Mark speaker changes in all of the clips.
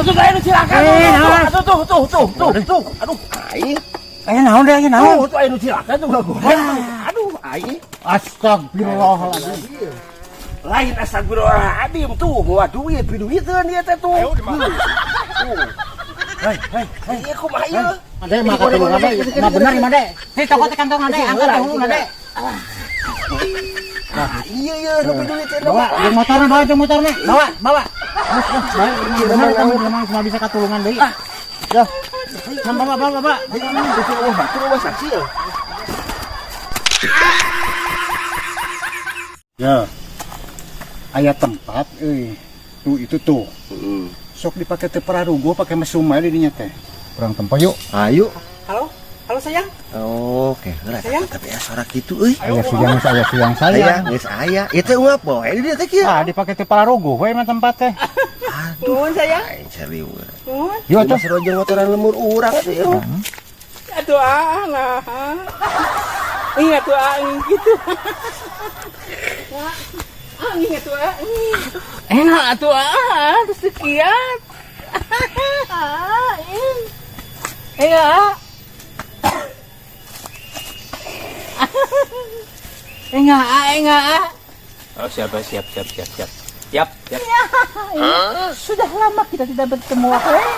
Speaker 1: Atuh saya nu cilaka.
Speaker 2: Eh, naon?
Speaker 1: Atuh tuh tuh tuh tuh tuh. Aduh, aing.
Speaker 2: Aya naon deh, aya naon?
Speaker 1: Tuh, tuh aya nu cilaka tuh ulah goreng. Aduh, aing.
Speaker 2: Astagfirullahaladzim.
Speaker 1: Lain astagfirullahaladzim tuh, bawa duit, piduiteun ieu teh tuh. Tuh.
Speaker 2: Hei, hei, hei.
Speaker 1: Ieu kumaha ieu?
Speaker 2: Ade mah katulungan ade. Mah bener ieu mah de. Hei, cokot teh kantong ade, angkat dahulu ade.
Speaker 1: Nah, iya iya, nu piduiteun.
Speaker 2: Bawa, jeung motorna, bawa jeung motorna. Bawa, bawa. Terus, bawa. Bener kamu memang cuma bisa katulungan deui. Dah. Nah, bawa, bawa, bawa.
Speaker 1: Itu eueuh batur eueuh saksi ya.
Speaker 2: Ya. Aya tempat euy. Tuh itu tuh. Sok dipake teh pararugo pake mesum aja di dinya teh. Kurang tempat yuk.
Speaker 1: Ayo.
Speaker 3: Halo? Halo sayang?
Speaker 1: Oke, heula
Speaker 3: Sayang?
Speaker 1: tapi aya suara kitu euy.
Speaker 2: Aya siang
Speaker 1: Aya,
Speaker 2: sayang.
Speaker 1: geus aya. Ieu teh ungap bae di dieu teh kieu.
Speaker 2: Ah, dipake teh pararugo we mah tempat teh.
Speaker 3: Nuhun sayang.
Speaker 1: Aing serius.
Speaker 3: Nuhun.
Speaker 2: Yuk
Speaker 1: Tuh
Speaker 2: tuh.
Speaker 1: seru jeung motoran lemur urang atuh ieu.
Speaker 3: Aduh ah lah. Ingat tuh ah gitu. Ah ingat tuh ah. Enak atuh ah terus sekian. Ah, Enggak. Enggak, enggak.
Speaker 4: Oh, siap, siap, siap, siap, siap. Siap, siap.
Speaker 3: Sudah lama kita tidak bertemu, eh.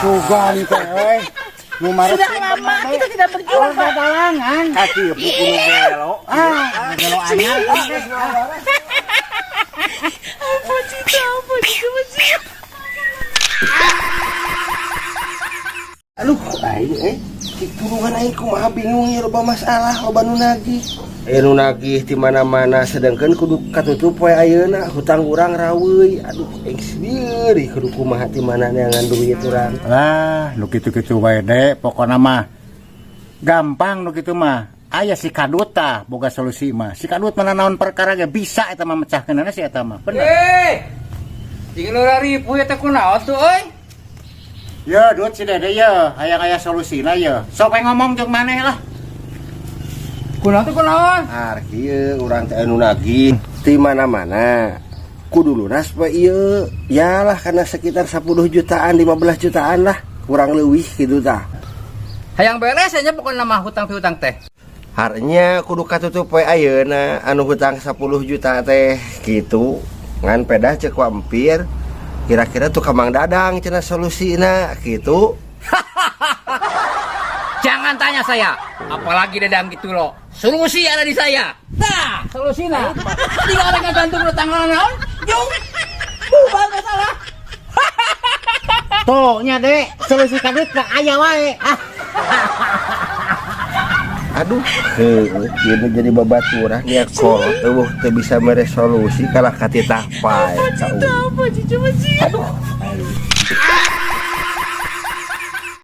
Speaker 2: Sugan teh euy. Nu marah
Speaker 3: Sudah lama kita tidak berjumpa.
Speaker 2: dalangan.
Speaker 1: Kaki buku nu gelo.
Speaker 2: Ah, gelo anyar.
Speaker 3: Apa cinta, apa cinta, apa cinta.
Speaker 1: Aduh, aing eh ditulungan aing kumaha bingung ieu loba masalah, loba nu nagih. Aya nu nagih di mana-mana sedangkan kudu katutup we ayeuna hutang urang raweuy. Aduh, aing sendiri kudu kumaha ti mana neangan duit urang.
Speaker 2: Lah, nu kitu-kitu wae de, pokona mah gampang nu kitu mah. Aya si kadut tah boga solusi mah. Si kadut mana naon perkara ge bisa eta mah mecahkeunana si eta mah. Bener.
Speaker 4: Eh, jika nu ripuh ya teh kunaon tuh euy?
Speaker 2: Ya, dut si Dede ya, hayang aya solusina ya. Sok we ngomong jeung maneh lah.
Speaker 4: Kunaon tuh kunaon?
Speaker 1: Ar kieu urang teh anu nagih ti mana-mana. Kudu lunas we ieu. Yalah karena sekitar 10 jutaan, 15 jutaan lah, kurang leuwih gitu tah.
Speaker 4: Hayang beres aja pokoknya mah hutang piutang teh.
Speaker 1: Harnya kudu katutup we ayeuna anu hutang 10 juta teh gitu. Ngan pedah ceuk wampir kira-kira tuh ka Mang Dadang cenah solusina gitu.
Speaker 4: Jangan tanya saya, apalagi Dadang gitu loh. Solusi ada di saya. Nah, solusina. Tinggal ada gantung tanggal naon? Jung. Bubar masalah.
Speaker 2: Tuh nya De, solusi kadut mah aya wae. Ah,
Speaker 1: Aduh, heueuh ieu jadi babaturan nya kolot eueuh teu bisa mere solusi kalah katitah pae.
Speaker 3: Apa cinta, apa cinta, apa cinta.
Speaker 1: Aduh.